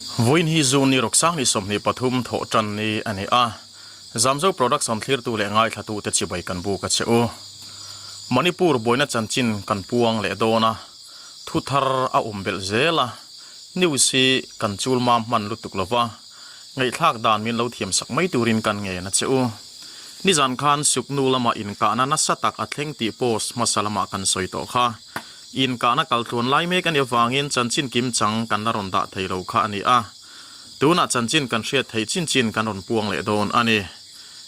Vawiin hi June ni Roksang ni 23 thawh tan ni a ni a, Zamzo Production thlirtu leh ngaithlatute chibai kan buk a che u. Manipur buaina chanchin kan puang leh dawn a, thu thar a awm belh zel a, news hi kan chul mam hman lutuk lo va, ngaihthlak dan min lo thiam sak mai turin kan ngen a che u. Nizan khan Suknu lama inkahna nasa tak a thleng tih post hmasa lamah kan sawi tawh kha. Inkahna kaltluan lai mek a nih avangin chanchin kim chang kan la rawn dah thei lo kha a ni a. Tunah chanchin kan hriat theih chin chin kan rawn puang leh dawn a ni.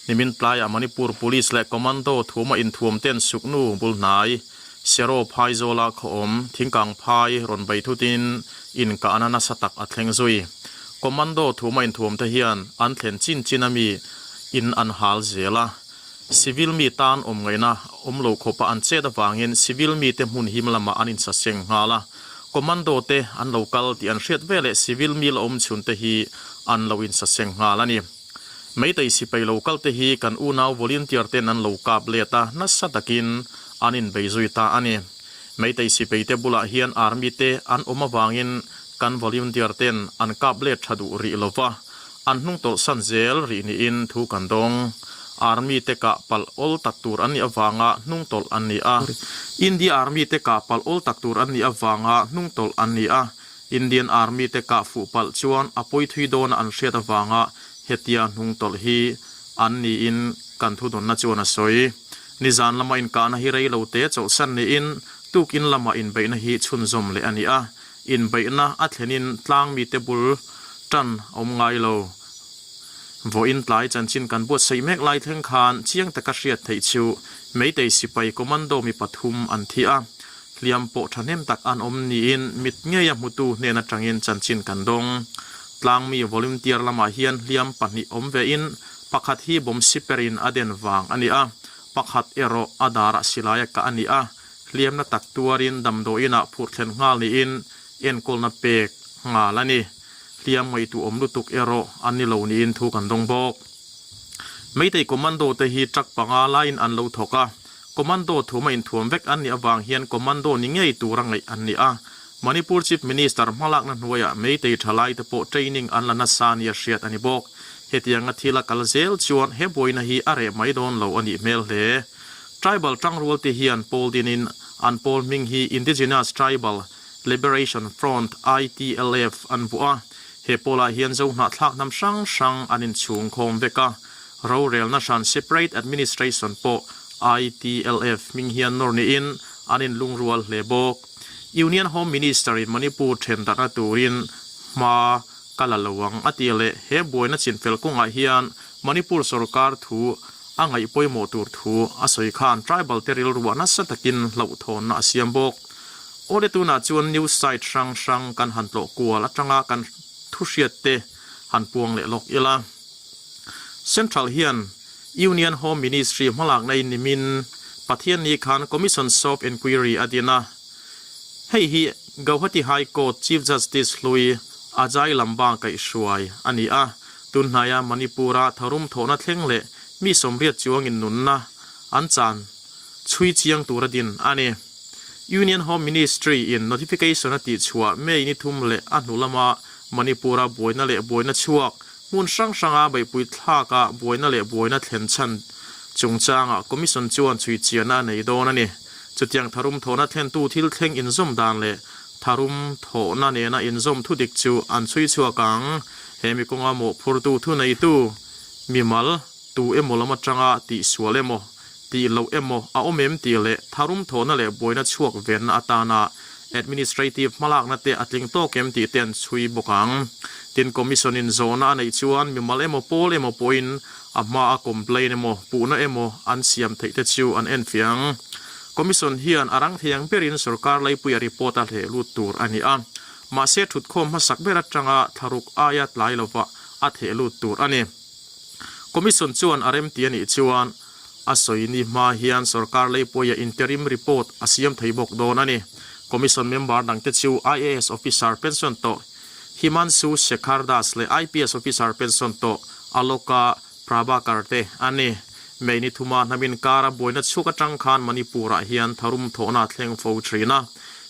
Nimin tlaiah Manipur Police leh Commando thuma inthuam ten Suknu bul hnai, Sero phai zawla khaw awm, thingkang phai rawn bei thutin inkahna nasa tak a thleng zui. Commando thuma inthuam te hian an thlen chin chin a mi in an hal zel a. Civil mi tan awm ngaihna awm lo khawpa an chet avangin civil mite hmun him lamah an insaseng nghal a. Commando te an lo kal tih an hriat veleh civil mi la awm chhun te hi an lo insaseng nghal a ni. Meitei sipai lo kal te hi kan unau volunteer ten an lo kap let a, nasa takin an inbei zui ta a ni. Meitei sipai te bulah hian army te an awm avangin kan volunteer ten an kap let tha duh rih lo va, an hnung tawlh san zel rih niin thu kan dawng. Army te kah palh awl tak tur an nih avanga hnung tawlh an ni a. India Army te kah palh awl tak tur an nih avanga hnung tawlh an ni a. Indian Army te kah fuh palh chuan a pawi thui dawna an hriat avanga hetia hnung tawlh hi an niin kan thudawnna chuan a sawi. Nizan lama inkahna hi rei lo te chawlhsan niin tukin lama inbeihna hi chhunzawm leh a ni a, inbeihna a thlenin tlang mite bul tan a awm ngai lo. Vawiin tlai chanchin kan buatsaih mek lai thleng khan chiang taka hriat theih chu Meitei sipai commando mi pathum an thi a. Hliam pawh thahnem tak an awm niin mit ngeia hmutu hnen atangin chanchin kan dawng. Tlangmi volunteer lamah hian hliam pahnih awm vein pakhat hi bomb siperin a den vang a ni a, pakhat erawh a darah silaia kah a ni a, hliamna tak tuarin damdawiinah phurh thlen nghal niin enkawlna pek nghal a ni. Hliam ngaihtuah awm lutuk erawh an ni lo niin thu kan dawng bawk. Meitei commando te hi truck panga laiin an lo thawk a, Commando thuma inthuam vek an nih avang hian Commando ni ngei tura ngaih an ni a. Manipur Chief Minister hmalakna hnuaiah Meitei thalaite pawh training an la nasa nia hriat a ni bawk. Hetianga thil a kal zel chuan he buaina hi a reh mai dawn lo a nih hmel hle. Tribal tangrualte hian pawl dinin an pawl hming hi Indigenous Tribal Liberation Front, ITLF, an vuah a. He pawlah hian Zohnahthlak hnam hrang hrang an inchhung khawm vek a. Rorelna hran Separate Administration pawh ITLF hming hian nawr niin an inlungrual hle bawk. Union Home Minister in Manipur then darhna turin hma ka la lo ang a ti leh he buaina chinfel kawngah hian Manipur sorkar thu a ngaih pawimawh tur thu a sawi khan tribal te rilruah nasa takin hlauhthawnna a siam bawk. Awle tunah chuan news site hrang hrang kan han tlawh kual atanga kan thu hriat te han puang leh lawk ila. Central hian Union Home Ministry hmalakna in nimin Pathianni khan Commission sof Enquiry a din a. Hei hi Gauhati High Court Chief Justice hlui Ajay Lamba kaihhruai a ni a. Tunhnaia Manipur-a tharum thawhna thleng leh mi 80 chuangin nunna an chan chhui chiang tura din a ni. Union Home Ministry in notification a tihchhuah May ni thum leh a hnu lama Manipur-a buaina leh buaina chhuak Hmun hrang hranga beihpui thlaka buaina leh buaina thlen chhan chungchangah Commission chuan chhui chiahna a nei dawn a ni. Chutiang tharum thawhna thlentu thil thleng inzawm dan leh tharum thawhna nena inzawm thudik chu an chhui chhuak ang. He mi kawnga mawhphurtu thuneitu mimal tu emaw lam atanga tihsual emaw, tih loh emaw a awm em tih leh tharum thawhna leh buaina chhuak venna atana Administrative hmalakna te a tling tawk em tih te an chhui bawk ang. Tin, Commission in zawhna a neih chuan mimal emaw pawl emaw pawhin a hma a complaint emaw puhna emaw an siam theih te chu an enfiah ang. Commission hian a rang thei ang berin sorkar laipuia report a hleh lut tur a ni a. Mahse thutkhawm hmasak ber atanga thlaruk aia tlai lova a theh lut tur a ni. Commission chuan a remti a nih chuan A sawi ni hma hian sorkar leipuia interim report a siam thei bawk dawn a ni. Commission member dangte chu IAS officer pension tawh Himanshu Shekhar Das leh IPS officer pension tawh Aloka Prabhakar te a ni. May ni thuma hnam inkara buaina chhuk atang khan Manipur-ah hian tharum thawhna a thleng fo thin a.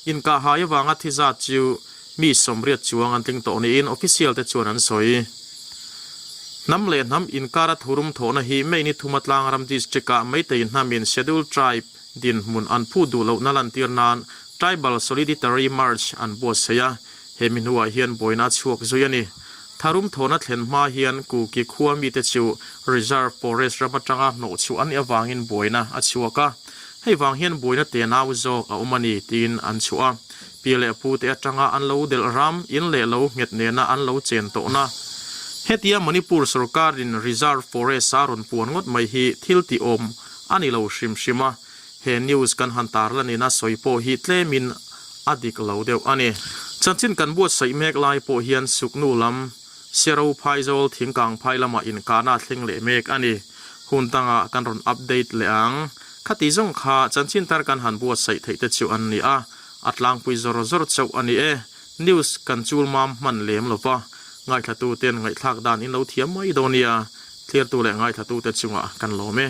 Inkahhai avanga thi zat chu. Mi 80 chuang an tling tawh niin official te chuan an sawi. Hnam leh hnam inkara thurum thawhna hi May ni thuma Tlangram District-ah Meitei hnamin Scheduled Tribe dinhmun an phut duh lohna lantir nan Tribal Soliditary March an buatsaih a, he mi hnuah hian buaina a chhuak zui a ni. Tharum thawhna thlen hma hian Kuki khua mite chu Reserve Forest ram atanga hnawhchhuah an nih avangin buaina a chhuak a, hei vang hian buaina tenau zawk a awm a ni tiin an chhuah a. Pi leh pu te atanga an lo delh ram, in leh lo nghet nena an lo chen tawhna. Hetia Manipur sorkarin Reserve Forest a rawn puan ngawt mai hi thil tih awm a ni lo hrim hrim a, he news kan han tarlan ina sawi pawh hi tlemin a dik lo deuh a ni. Chanchin kan buatsaih mek lai pawh hian Suknu lam Sero Phaizawl thingkang phai lamah inkahna a thleng leh mek a ni. Hun dangah kan rawn update leh ang. Khati zawng kha chanchin tar kan han buatsaih theih te chu an ni a. A tlangpui zawr zawr chauh a ni e. News kan chul mam hman lem lo va, ngaithlatuten ngaihthlak dan in lo thiam mai dawn nia. Thliartu leh ngaithlatute chungah kan lawm e.